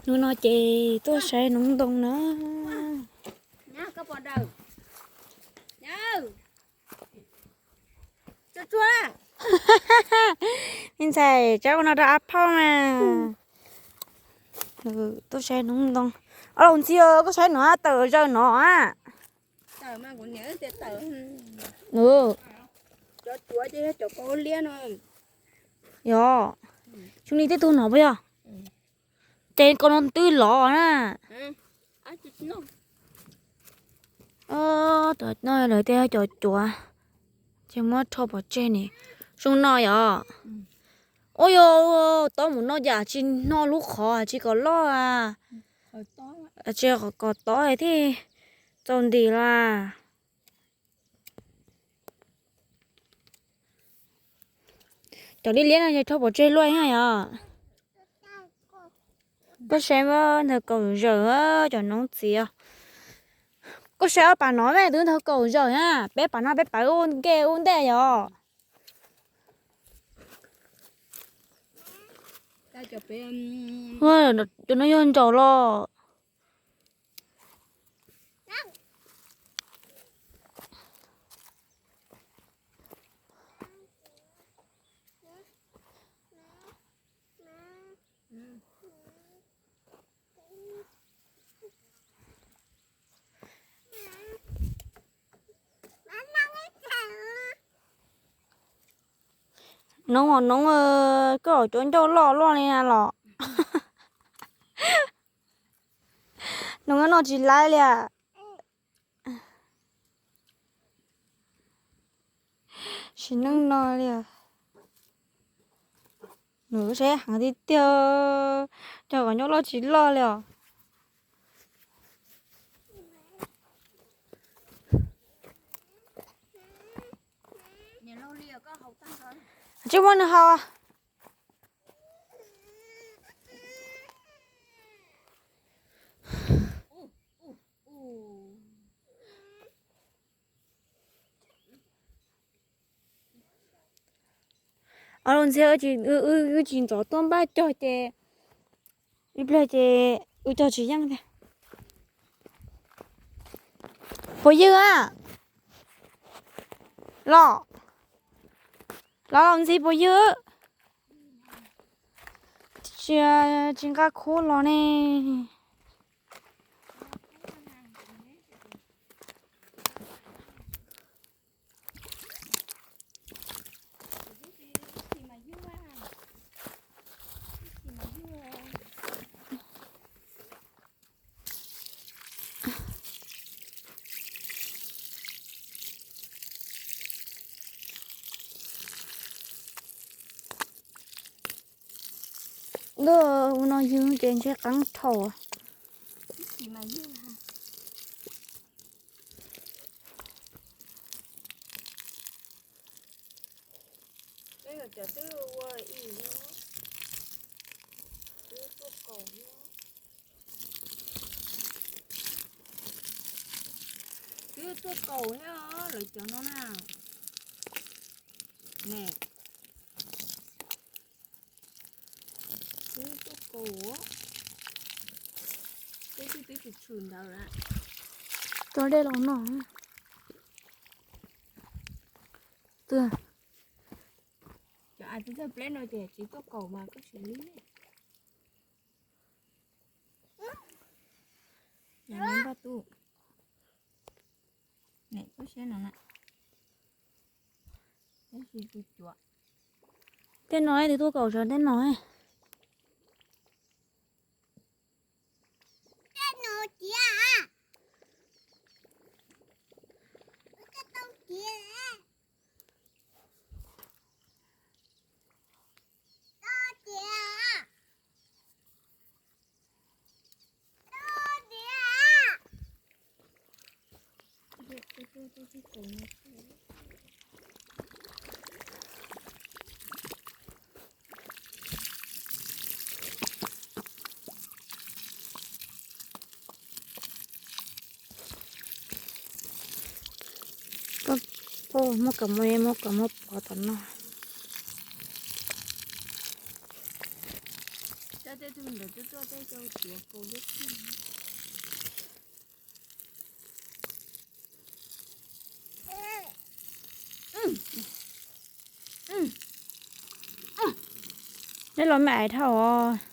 Hnub no ces tuaj saib noob ntoo na. Me ntxhais, tsaib ua no rau ab phauj mas. Tuaj saib noob ntoo. Ob los ntxhi, koj saib no tawm zaws no a. Yog, xyoo ni tej tug no puas yog? Ces koj no twb lov na. Lawv tias cov cuav, ces muab rho pov tseg ne. Xyoo no yog. Ua yog, tob mus no yam tsis hno lub qhov tsis kom loj a. Tsis kom tob thiaj txaus ntim los. Cov liab liab no yog rho pov tseg luaj yog. Koj saib ntawd kaum zawm, cov noob txiv. Koj saib ob pam no mas twb ntawd kaum zawm na, peb pam no peb pam ua nkej ua ntej yog. Cov no yog ntsaum los. Noob, noob, koj cuav ncauj loj loj li na los. Noob no tsis laib li as. Sim neej no li. Nws saib heev tiag tiag, cog kom nyob loj tsis loj li os. Tsis muaj nws haus. Os, los ntxhi, wb tsis ntxov tuaj npaj cog ces ib pliag ces wb cog tsis yeej tiag. Puas ywg a? Los, los ntxhi puas ywg? Tsis, tsis nqa khub los ne. Ntuj, ua no ywg ces ntshe qeeb dhau. Twb tuaj kaum thiab lawv cov no na. Ne, twb tuaj kaum, twb twb twb tshwm ntawd lawm. Cov dej los no. Cov as twb txog pleb no ces tsis tuaj kaum mas koj sim li. Npaj tub, koj saib no na. Tab sis tus cuav, tej no twb tuaj kaum sawv tej no. Koj muab kom muab, muab kom muab pov tom no. Tej tug ntawd tuaj tuaj tej rau txiav kaus liab tiag. Nej los me ais dhau os.